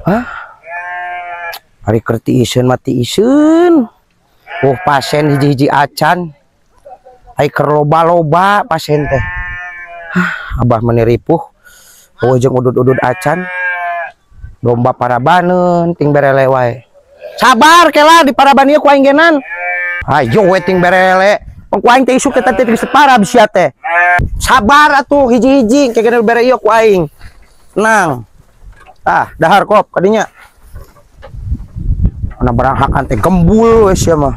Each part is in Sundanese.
Hah? Ari keur tiiseun mah tiiseun. Oh, pasien hiji-hiji acan. Ai keur loba-loba pasien teh. Hah, abah meni ripuh. Eueuh jeung udud-udud acan. Domba parabaneun ting berele wae. Sabar kela di paraban ieu ku aing genan. Ayo we ting berele. Pang ku aing teh isuk teh teh geus parab sia teh. Sabar atuh hiji-hiji ke geuna bere ieu ku aing. Tenang. Ah, dahar kop kadinya. Ana barang hakan teh gembul we sia mah.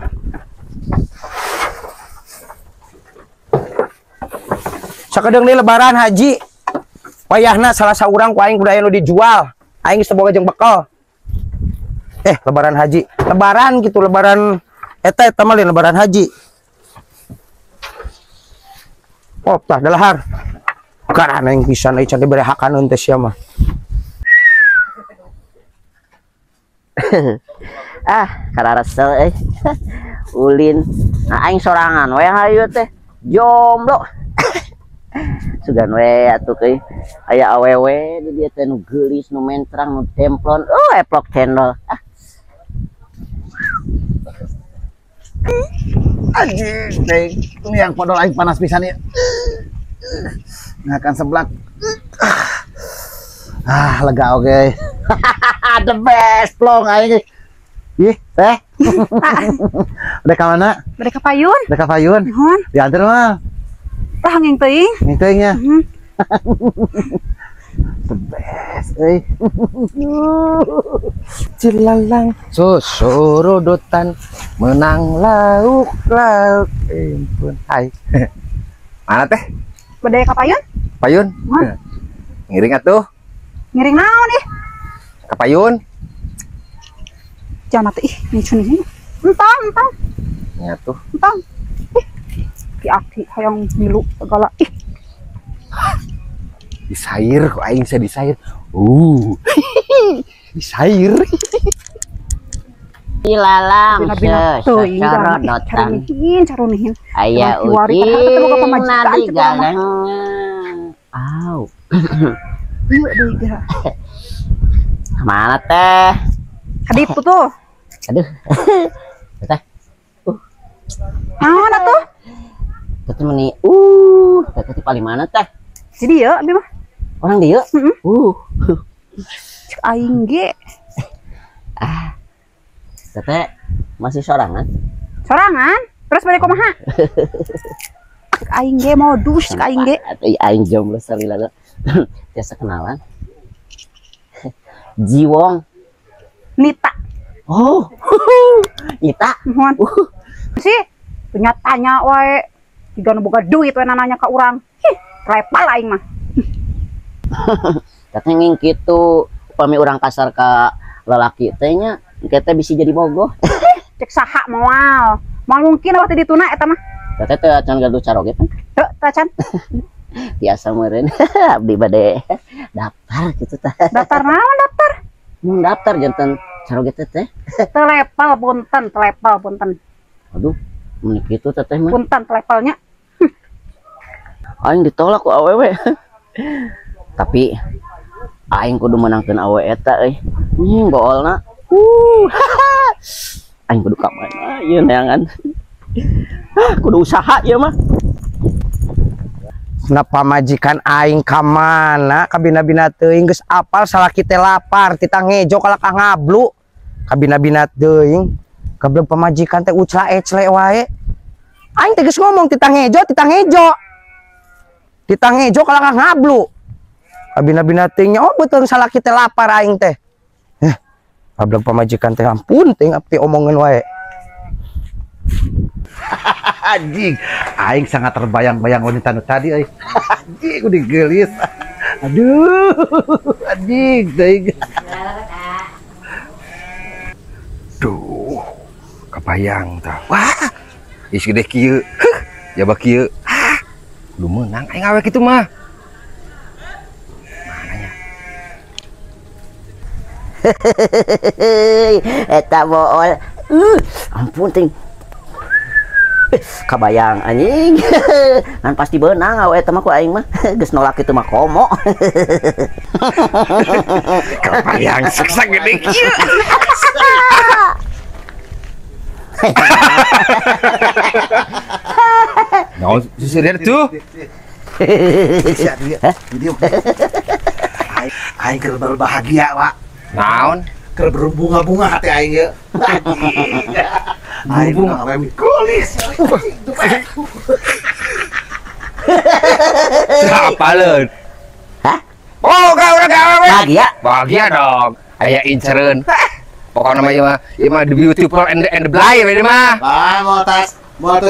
Sakedeung deui lebaran haji. Wayahna salah saurang ku aing kudu aya nu dijual. Aing geus teu boga jeung bekal. Lebaran haji. Lebaran gitu, lebaran eta eta mah lain lebaran haji. Oh, tah dalahar. Karana aing pisan euy can dibere hakaneun teh sia mah. Ah, kararesel euy. Ulin. Nah, aing sorangan we hayu teh. Jomblo. Sugan we atuh euy. Aya awewe di dieu teh nu geulis, nu mentrang, nu templon. Oh, eplok cendol. Ah. Anjing, teh. Yang podol aing panas pisan ieu. Ngakan seblak. Ah, lega oke. The best plong aing. Ih, teh. Udah ka mana? Udah ka payun. Udah ka payun. Nuhun. Diantar mah. Lah ngeng teuing. Ngeng teuing nya. The best euy. Cilalang susurudutan menang lauk lauk impun. Hai. Mana teh? Bade ka payun? Payun? Nuhun. Ngiring atuh. Ngiring naon ih? Ka payun. Jangan atuh ih, nicun ini. Entang, entang. Nya tuh. Entang. Ih. Ki-aki hayang milu segala ih. Disair kok aing saya disair. Disair. Ilalang secarodotan. Carunihin. Aya ucing nadi galeng. Au. Ieu deui geura. Mana teh? Kaditu tuh. Aduh. Teh. Naon atuh? Teh meni teh teh paling mana teh? Jadi ya, abi mah. Orang dieu? Heeh. Cek aing ge. Ah. Teteh masih sorangan? Sorangan? Terus balik kumaha? Cek aing ge modus cek aing ge. Atuh aing jomblo salila. Biasa kenalan. Jiwong. Nita. Oh. Nita. Nuhun. Sih, punya tanya wae. Jiga nu boga duit we nanya ka urang. Hih, repal aing mah. Teteh nging kitu upami urang kasar ka lalaki teh nya engke teh bisi jadi bogoh. Cek saha moal. Moal mungkin waktu dituna eta mah. Teteh teh acan gaduh caroge kan? Teu, teu acan. Biasa meureun abdi bade daftar kitu tah. Daftar naon daftar? Mun daftar janten caroge teh teh. Teu lepal punten, teu lepal punten. Aduh, mun kitu teteh mah. Punten teu lepalnya. Aing ditolak ku awewe. Tapi aing kudu menangkeun awe eta euy. Boolna. Aing kudu ka mana ieu neangan. Kudu usaha ieu mah. Na pamajikan aing ka mana kabina-bina teuing geus apal salaki teh lapar titah ngejo kalakah ngablu. Kabina-bina teuing goblok pamajikan teh ucla ecle wae. Aing teh geus ngomong titah ngejo, titah ngejo. Titah ngejo kalakah ngablu. Kabina-bina teuing oh betul salaki teh lapar aing teh. Goblok pamajikan teh ampun teuing abdi omongan wae. Anjing, aing sangat terbayang-bayang wanita nu tadi euy. Anjing udah geulis. Aduh, anjing teuing. Duh, kebayang tah. Wah, geus gede kieu. Heuh, jaba kieu. Ah, kudu meunang aing awe kitu mah. Mananya? Eta bool. Ampun ting. Kabayang anjing. Ngan pasti beunang awe eta mah ku aing mah. Geus nolak kitu mah komo. Kabayang siksa gede kieu. Naon sisir tuh? Aing keur berbahagia, Wak. Naon? Keur berbunga-bunga hati aing ye. Aing bunga awe mikulis. Siapa leun? Hah? Oh, gak urang gawe. Bahagia. Bahagia dong. Aya incereun. Pokokna mah ieu mah the beautiful and the blind ieu mah. Ah, mau tas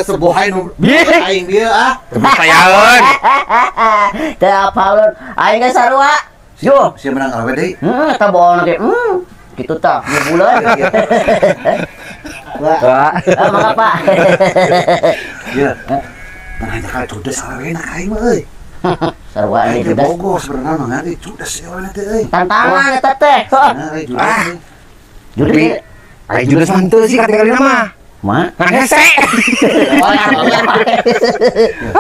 sebohay nu aing dieu ah. Percayaeun. Teu apaleun. Aing ge sarua. Yo, sia menang awe deui. Heeh, eta bohong ge. Gitu tah, bulan. Wah. Mangga Pak. Ieu. Nah, ka judes awe na aing mah euy. Sarua euy judes. Bogo sebenarnya mah ngari judes awe teh euy. Tantangan eta teh. Ah. Judes. Ai judes mah henteu sih katinggalina mah. Mah? Ngan hese.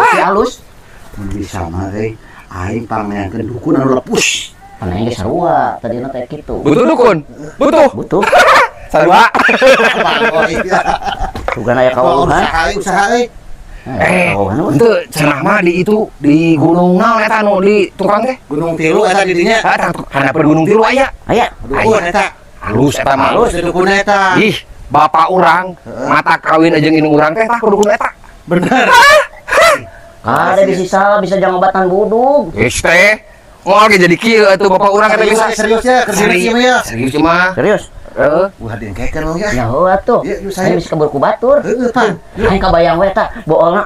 Si halus. Mun bisa mah euy, aing pangneangkeun dukun anu lepus. Paneh ge sarua tadina teh kitu. Butuh dukun? Butuh. Butuh. Sarua. Sugan aya kawuluhan. Usaha euy. Henteu cenah mah di itu di gunung naon eta nu di tukang teh? Gunung Tilu eta di dinya. Heeh, handapeun Gunung Tilu aya. Aya. Dukun eta. Halus eta mah. Halus dukun eta. Ih, bapak urang mata kawin jeung indung urang teh tah dukun eta. Bener. Ada bisa salah bisa jang obatan budug. Geus teh. Moal ge jadi kieu atuh bapak urang eta bisa. Serius ya, serius ya. Serius mah. Serius. Heeh. Wah, diengkekeun lu ya. Nyaho atuh. Aing bisa kebur ku batur. Heeh, pan. Aing kabayang we eta boolna.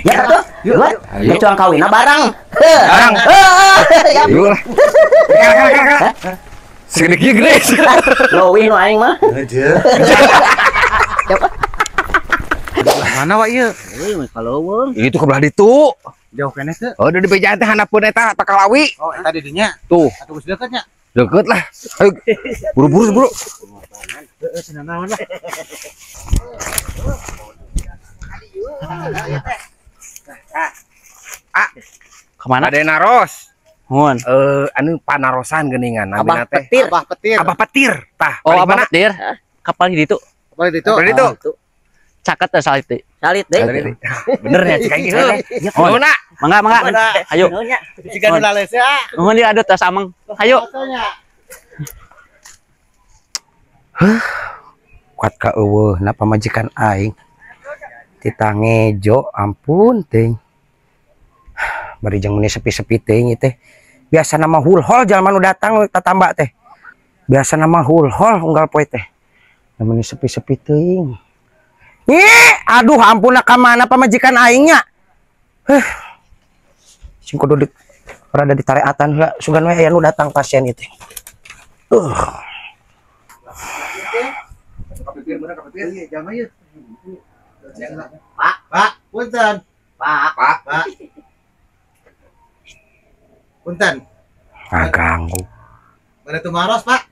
Ya atuh. Yuk, cuang kawinna bareng. Bareng. Heeh. Yuk lah. Kala. Segede kieu gede. Leuwih nu aing mah. Aja. Siapa? Mana wak ieu? Euy, kaleuweung. Itu ke belah ditu. Jauh keneh teu? Oh, di bejaan teh handapeun eta Takalawi. Oh, eta di dinya. Tuh. Atuh geus deukeut nya. Deket lah. Ayo, buru-buru, buru. Heeh, cenah naon lah. Ah, kemana? Ada naros. Mun. Anu panarosan geuningan Abah Petir. Abah Petir. Abah Petir. Tah, oh, Abah Petir. Kapal di ditu. Kapal di ditu. Kapal di ditu. Caket teh salit teh. Salit deh. Bener ya cek aing. Heuh. Mangga, mangga. Ayo. Jika nu lales ya. Nuhun ieu adu tas ameng. Ayo. Huh. Kuat ka eueuh na pamajikan aing. Tita ngejo ampun teuing. Bari jeung meuni sepi-sepi teuing teh. Biasa nama hulhol jalma nu datang tatamba teh. Biasa nama hulhol unggal poe teh. Meuni sepi-sepi teuing. Ih, aduh ampun ka mana pamajikan aingnya. Huh. Sing kudu di rada ditareatan heula sugan we aya nu datang pasien ieu teh. Pak, Pak, punten. Pak, Pak, Pak. Punten. Ah, ganggu. Mana tumaros, Pak?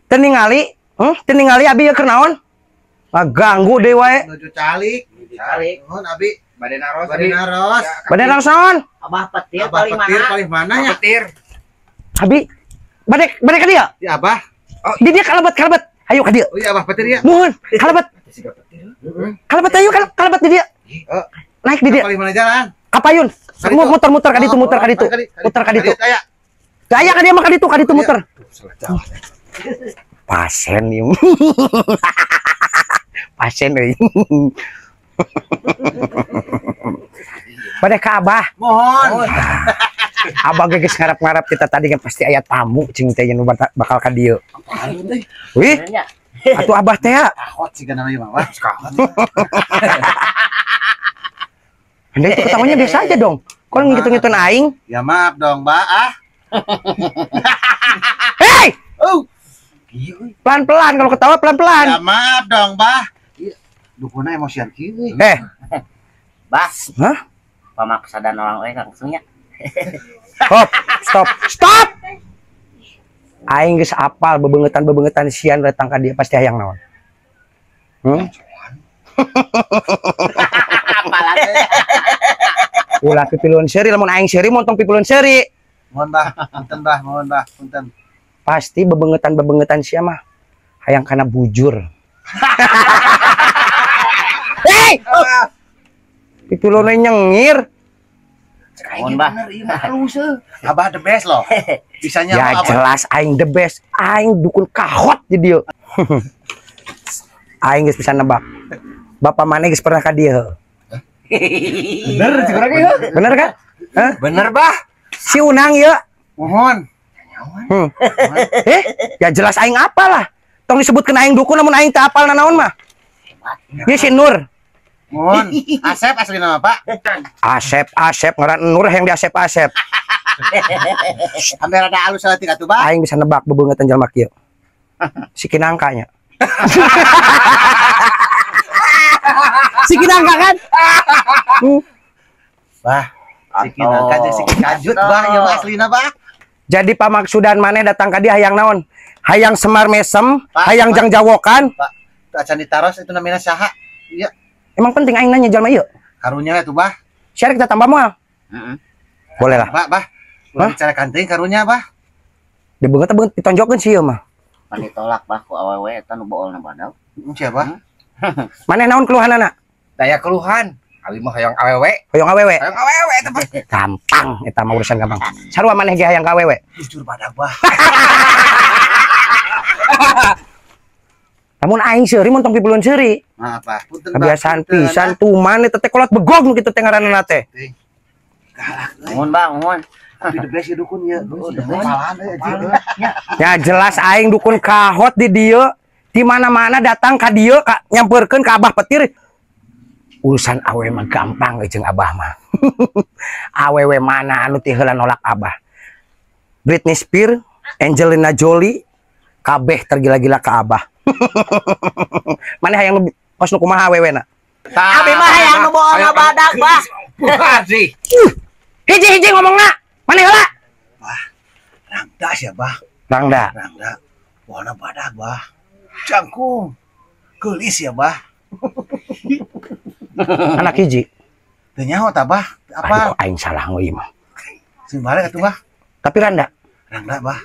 Teu ningali, teu ningali abi ieu keur naon? Ah, ganggu deui wae. Nuju calik, calik. Nuhun abi. Bade naros. Bade naros. Bade naros naon? Abah Petir paling mana? Paling mana nya? Petir. Abi, bade bade ka dieu? Ya Abah. Oh, di dieu kalebet kalebet. Ayo ka dieu. Oh iya Abah Petir ya. Nuhun, kalebet. Kalebet ayo kalebet di dieu. Naik di dieu. Paling mana jalan? Kapayun. Muter-muter ka ditu, muter ka ditu. Muter ka ditu. Teu aya ka dieu mah ka ditu muter. Pasien ieu. Pasien euy. Bade ka Abah. Mohon. Abah ge geus ngarap-ngarap kita tadi kan pasti aya tamu cing teh nu bakal ka dieu. Wih. Atuh Abah teh ya. Kahot siga namanya mah. Wah, kahot. Anda itu ketawanya biasa aja dong. Kok ngitung-ngitung aing? Ya maaf dong, Mbak. Ah. Hei! Oh. Pelan-pelan kalau ketawa pelan-pelan. Ya maaf dong, Bah. Dukuna emosian kieu. Eh. Bah. Hah? Pamaksa dan orang we langsungnya. Stop, stop, stop. Aing geus apal bebengetan-bebengetan sian datang ka dieu pasti hayang naon. Ulah pipiluan seuri lamun aing seuri montong pipiluan seuri. Mohon bah, punten bah, mohon bah, punten. Pasti bebengetan-bebengetan sia mah hayang kana bujur. Hei! Pipiluan nyengir. Mohon bah. Halus Abah the best loh. Bisanya ya apa? Jelas aing the best. Aing dukun kahot di dieu. Aing geus bisa nebak. Bapak maneh geus pernah ka dieu. Bener sih kurang ieu. Bener kan? Hah? Bener bah. Si Unang ieu. Mohon. Ya jelas aing apalah. Tong disebutkeun aing dukun namun aing teu apal nanaon mah. Ieu si Nur. Mohon. Asep asli nama Pak. Asep, Asep ngaran Nur yang di Asep Asep. Hampir ada alus salah tiga tuh, Pak. Aing bisa nebak bebeungetan jalma kieu. Si Kinangkanya. Si Kinangka kan? Bah, si Kinangka jeung si Kajut bah ieu mah aslina bah. Jadi pamaksudan maneh datang ka dia hayang naon? Hayang semar mesem, hayang jangjawokan. Pak, acan ditaros itu namanya saha? Iya. Emang penting aing nanya jalma ieu? Karunya atuh bah. Share kita tambah moal. Heeh. Boleh lah. Pak, bah. Ulah bicara kanting karunya bah. Dibeungeut ditonjokkeun sih ieu mah. Pan ditolak bah ku awewe eta nu boolna badag. Siapa? Maneh naon keluhanana? Daya keluhan. Abi mah hayang awewe. Hayang awewe. Hayang awewe eta mah. Gampang eta mah urusan gampang. Sarua maneh ge hayang ka awewe. Jujur badag bah. Namun aing seuri mun tong pipiluan seuri. Maaf bah, punten. Kebiasaan pisan tuman eta teh kolot begog nu kitu teh ngaranna teh. Galak euy. Mohon bah, mohon. Tapi the best ieu dukun ieu. Ya jelas aing dukun kahot di dieu. Di mana-mana datang ka dieu ka nyamperkeun ka Abah Petir. Urusan awewe mah gampang jeung Abah mah. Awewe mana anu ti heula nolak Abah. Britney Spears, Angelina Jolie, kabeh tergila-gila ka Abah. Mana hayang kos nu kumaha awewena? Abi mah hayang nu bohong ngabadak bah. Hiji-hiji ngomongna. Mana heula? Bah, rangda sia bah. Rangda. Rangda. Bohongna badak bah. Jangkung. Geulis ya bah. Anak hiji. Teu nyaho tah bah. Apa? Aduh, aing salah ieu mah. Sing balik atuh bah. Tapi randa. Rangda bah.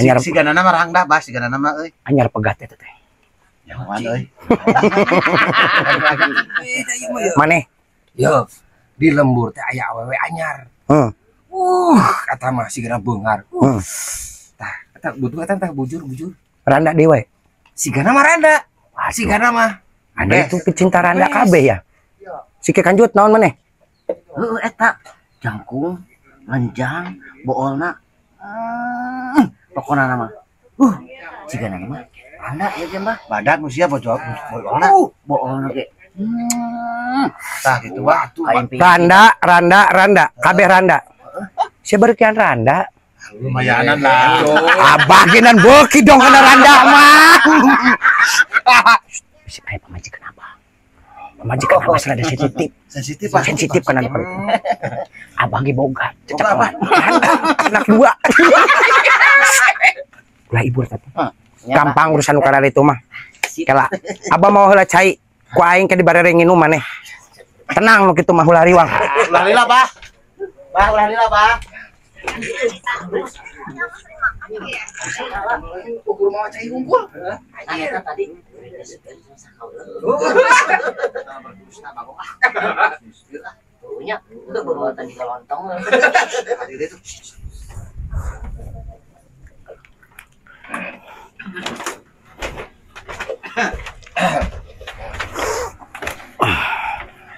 Anyar sigana mah rangda bah, sigana mah euy. Anyar pegat eta teh. Nyahoan euy. Maneh? Yo, di lembur teh aya awewe anyar. Heeh. Eta mah sigana beunghar. Tah, eta butuh eta tah bujur-bujur. Randa deui we. Sigana mah randa. Sigana mah. Ada itu pecinta randa kabeh ya. Si Kanjut naon maneh? Heuh eta jangkung, lenjang, boolna. Pokona nama. Sigana mah randa ieu ge mah. Badak nu sia bojol boolna. Boolna ge. Tah kitu bah. Randa, randa, randa, kabeh randa. Sia berkian randa. Lumayanan lah. Abah genan beuki dong kana randa mah. Bisi aya pamajikan abah. Pamajikan abah rada sensitif. Sensitif ah. Sensitif kana itu. Abah ge boga. Cecek abah. Anak dua. Ulah ibur tapi. Gampang urusan nu kararitu mah. Kela. Abah mau heula cai ku aing ke dibarere nginum maneh. Tenang nu kitu mah ulah riwang. Ulah lila bah. Bah ulah lila bah. Ukur mau cai unggul. Tadi.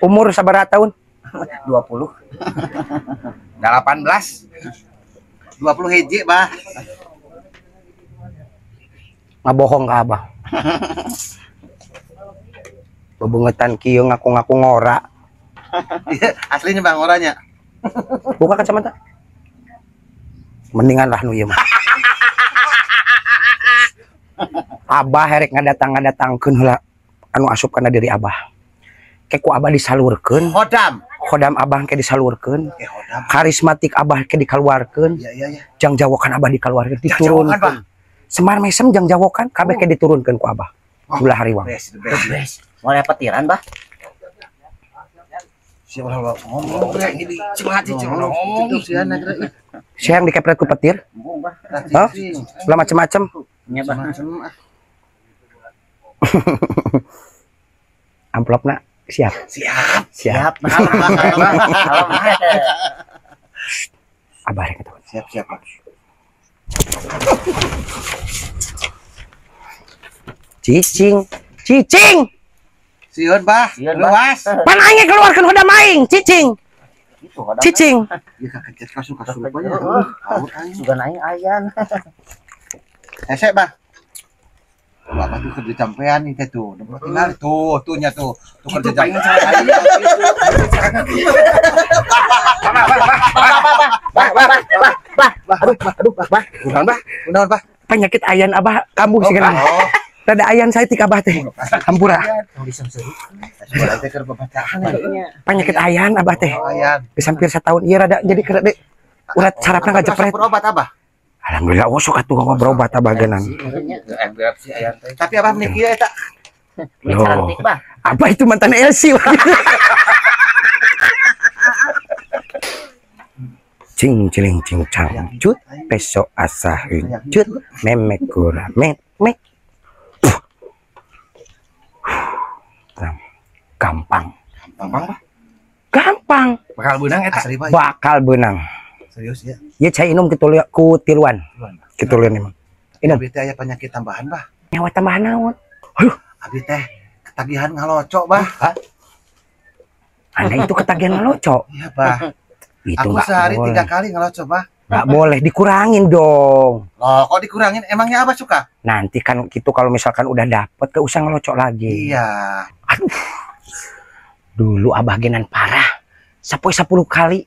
Umur sabaraha tahun? 20. 18. 20 hiji, bah. Ngabohong ka abah. Bebengetan kieu ngaku-ngaku ngora. Aslinya bang ngoranya. Buka kacamata. Mendingan lah nu ieu mah. Abah herek ngadatang-ngadatangkeun heula anu asup kana diri abah. Ke ku abah disalurkeun. Hodam. Hodam abah ke disalurkeun. Hodam. Karismatik abah ke dikaluarkeun. Iya iya iya. Jangjawokan abah dikaluarkeun, diturunkeun. Semar mesem jangjawokan kabeh ke diturunkeun ku abah. Ulah hariwang. Best. Mulai petiran, Bah. Siapa ngomong ini cuma ngomong siang dikepret ku petir. Hah? Ulah macem-macem. Nya, Bah. Amplopna siap. Siap. Siap. Abah rek ketahuan. Siap, siap, Pak. Cicing, cicing. Sieun, Bah. Luas. Pan aing keluarkeun hodam aing, cicing. Cicing. Ieu kakejet kasup-kasup aja. Sugan aing ayan. Hese, Bah. Bapak tuh kerja campean nih teh tuh. Udah tinggal tuh, tuh nya tuh. Tuh kerja campean. Bah, bah, bah, bah, bah. Aduh, aduh, bah. Kunaon, Bah? Kunaon, Bah? Penyakit ayan Abah kambuh sih kan. Rada ayan saya tik Abah teh. Hampura. Penyakit ayan Abah teh. Geus hampir setahun ieu rada jadi keur urat sarafna ngajepret. Berobat Abah. Alhamdulillah, oh sok atuh mah berobat Abah geunang. Tapi Abah meuni kieu eta. Loh, Abah itu mantan LC. Cing ciling cing cang cut peso asah cut memek kura mek mek. Gampang. Gampang, Bah. Gampang. Bakal beunang eta. Bakal beunang. Serius ya? Ya cai inum ku tiluan. Kituluan emang. Inum. Abi teh aya penyakit tambahan, Bah. Nyawa tambahan naon? Aduh, abi teh ketagihan ngalocok, Bah. Hah? Anda itu ketagihan ngalocok? Iya, Bah. Itu aku sehari boleh. 3 kali ngelocok, Bah. Nggak boleh, dikurangin dong. Loh, kok dikurangin? Emangnya Abah suka? Nanti kan gitu kalau misalkan udah dapet, gak usah ngelocok lagi. Iya. Aduh. Dulu Abah genan parah. Sapoe 10 kali.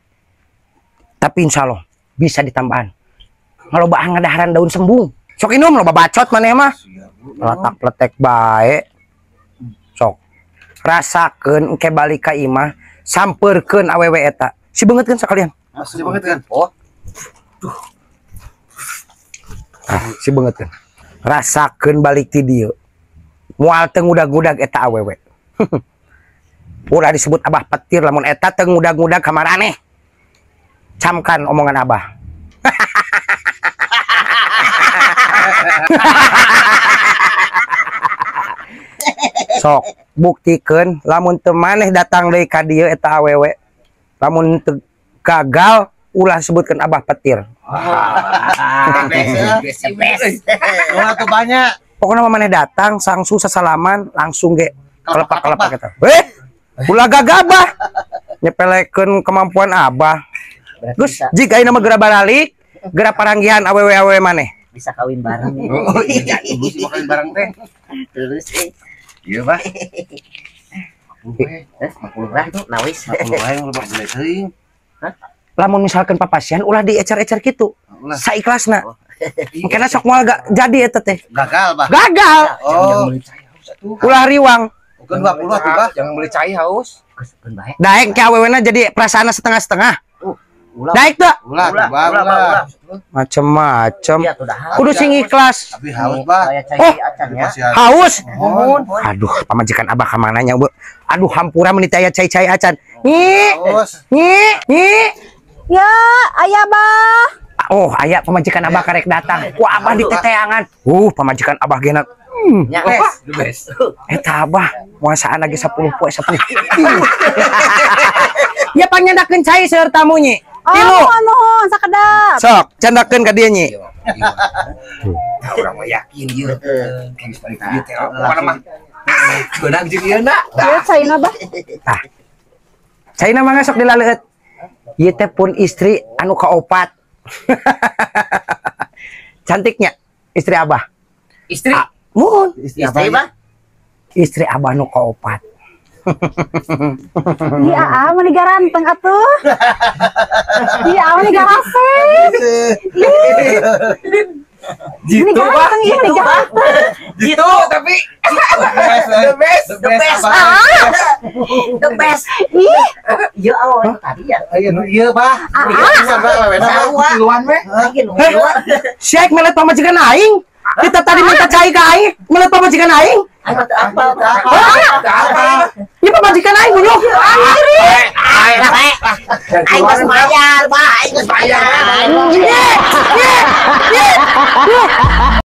Tapi insya Allah bisa ditambahan. Ngalobaan ngadaharan daun sembung. Sok inum loba bacot maneh mah. Letak-letek bae. Sok. Rasakeun engke balik ka imah, sampeurkeun awewe eta. Si beungeutkeun sakalian. Si beungeutkeun. Oh. Duh. Ah, si beungeutkeun. Rasakeun balik ti dieu. Moal teu ngudag-ngudag eta awewe. Ulah disebut Abah petir lamun eta teu ngudag-ngudag ka maraneh. Camkan omongan Abah. Sok buktikeun lamun teu maneh datang deui ka dieu eta awewe. Lamun teu gagal ulah sebutkeun Abah petir. Ulah tuh banyak. Pokoknya mah maneh datang sangsu sasalaman langsung ge kelepak-kelepak eta. Ulah gagabah. Nyepelekeun kemampuan Abah. Gus, jika ini mah geura baralik, geura paranggihan awewe-awewe maneh. Bisa kawin bareng. Oh iya, bisa kawin bareng teh. Terus Iya, Bah. 40 lah, nawis. 40 wae loba beli teuing. Hah? Lamun misalkan papasian ulah diecer-ecer kitu. Saikhlasna. Mungkin sok moal gak jadi eta teh. Gagal, Bah. Gagal. Oh. Ulah riwang. Bukan 20 atuh, Bah. Jangan beli cai haus. Daek ke awewena jadi perasaanna setengah-setengah. Daek tuh. Ulah, ulah. Macem-macem. Kudu sing ikhlas. Tapi haus, Bah. Oh, haus. Aduh, pamajikan Abah ka mana nya, Bu? Aduh, hampura meuni teh aya cai-cai acan. Nyi. Nyi, nyi. Ya, aya, Bah. Oh, aya pamajikan Abah karek datang. Wah, Abah diteteangan. Pamajikan Abah geuna. Nya, the best. Eta Abah muasaan lagi 10 poe 10. Ya panyandakeun cai seueur tamu nyi. Tilu. Oh, nuhun sakedap. Sok, candakeun ka dieu nyi. Nah, urang mah yakin ieu. Geus balik ka dieu teh. Pokona mah beunang jeung ieu na. Ieu caina, Bah. Tah. Caina mah sok dilaleueut. Ieu teh pun istri anu kaopat. Cantiknya istri Abah. Istri? Muhun. Istri, Bah? Istri Abah nu kaopat. Iya, ah, meni garanteng atuh. Iya, ah, meni garasep. Meni garanteng, iya, meni garanteng. Gitu, tapi the best, the best, the best. Ih, Iya, awal tadi ya. Iya, Bah. Sarua. Tiluan we. Siak melet pamajikan aing. Kita tadi minta cai ka aing, melet pamajikan aing. Aing mah teu apal. Ieu pamajikan aing bunyuh. Aing geus bayar, Bah. Aing geus bayar. Ye, ye, ye.